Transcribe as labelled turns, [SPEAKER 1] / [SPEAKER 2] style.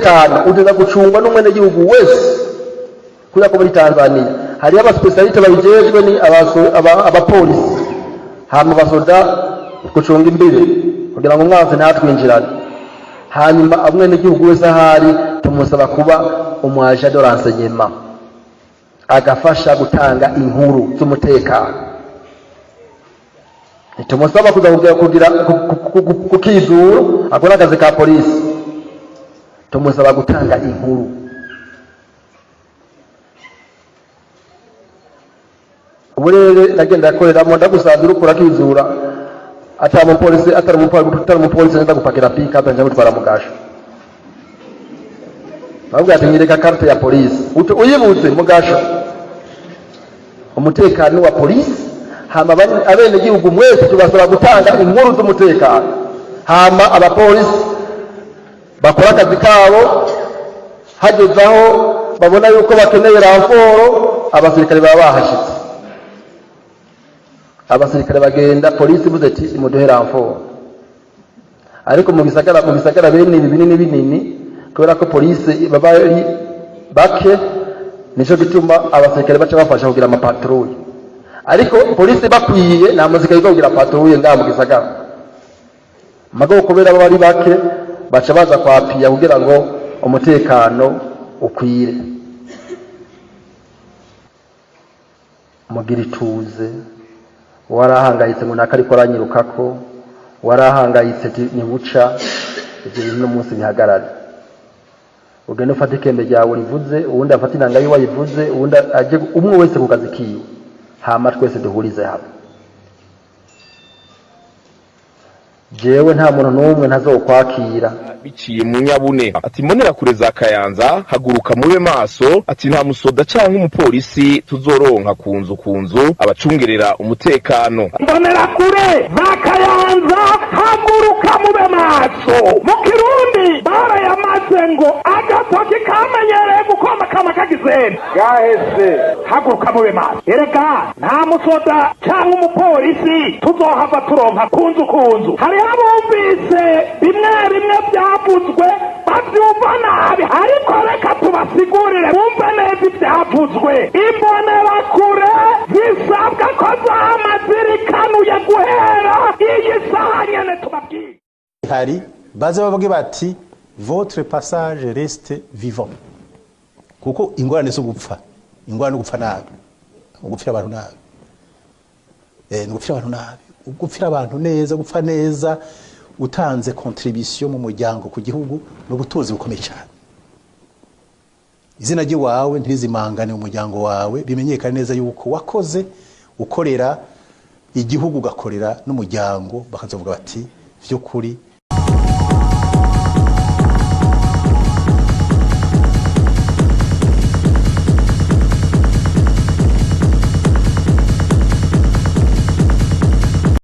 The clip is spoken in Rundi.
[SPEAKER 1] Umutekano uteza gucungwa n'umwenegihugu wese, kubera ko muri Tanzania hariyo aba spécialistes babijejwe, ni abapolisi, hama abasoda gucunga imbibe kugira ngo umwansi ntatwinjirane. Hanyuma umwenegihugu wese ahari tumusaba kuba umu agent de renseignement, agafasha gutanga inkuru z'umutekano. Ntitumusaba kuza kugira kukizura, akora akazi ka polisi. Tumusaba gutanga inkuru. Uburere nagenda akoreramo, ndagusanze uriko urakizura ata mupolisi, atari umupolisi, nenda gupakira pick-up nja gutwara mu gasho. Bavuga ati: "Nyereka carte ya polisi." Uyibuze mu gasho. Umutekano wa polisi, hama abenegihugu mwese tubasaba gutanga inkuru z'umutekano, hama abapolisi bakora akazi kabo. Hageze aho babona yuko bakeneye renfort, abasirikare baba bahashitse. Abasirikare bagenda, polisi ivuze ati: "Imuduhe renfort." Ariko mu bisagara bene ibi binini binini, kubera ko polisi baba ari bake, nico gituma abasirikare baca bafasha kugira ama patrouilles. Ariko polisi bakwiye, nta musirikare uza kugira patrouille ngaha mu gisagara. Mugabo kubera baba ari bake, baca baza kwapiya kugira ngo umutekano ukwire. Mugira ituze. Warahangayitse ngo naka ariko aranyirukako, warahangayitse ntibuca. Ibyo bintu n'umunsi bihagarare. Ugende ufate ikembe ryawe rivuze, uwundi afate inanga yiwe ayivuze, uwundi aje, umwe wese ku kazi kiwe, hama twese duhurize hamwe. Jewe nta muntu n'umwe ntazokwakira.
[SPEAKER 2] Biciye mu nyabune, ati: "Mbonerakure za Kayanza, haguruka mube maso." Ati: "Nta musoda canke umupolisi tuzoronka ku nzu ku nzu abacungerera umutekano."
[SPEAKER 3] Mbonerakure za Kayanza, haguruka mube maso. Mu Kirundi barayamaze ngo agatoki kamenyereye gukoma kama kagizene gaheze. Haguruka mube maso. Erega nta musoda cyangwa umupolisi tuzohava turonka ku nzu ku nzu. Hariho abumvise bimwe bimwe byavuzwe babyumva nabi, ariko reka tubasigurire bumve neza ibyavuzwe. Imbonerakure zisabwa ko zama zirikanuye guhera iyi saha nyene tubabwiye.
[SPEAKER 4] Hari baze bavuge bati: "Votre passage reste vivant." Kuko ingorane zo gupfa, ingorane no gupfa nabi, gupfira abantu nabi, ni gupfira abantu nabi. Gupfira abantu neza, gupfa neza, utanze contribution mu muryango, ku gihugu, ni ubutunzi bukomeye cyane. Izina ry'iwawe ntirizimangane mu muryango wawe, bimenyekane neza yuko wakoze ukorera igihugu, ugakorera n'umuryango, bakazovuga bati: "Vy'ukuri."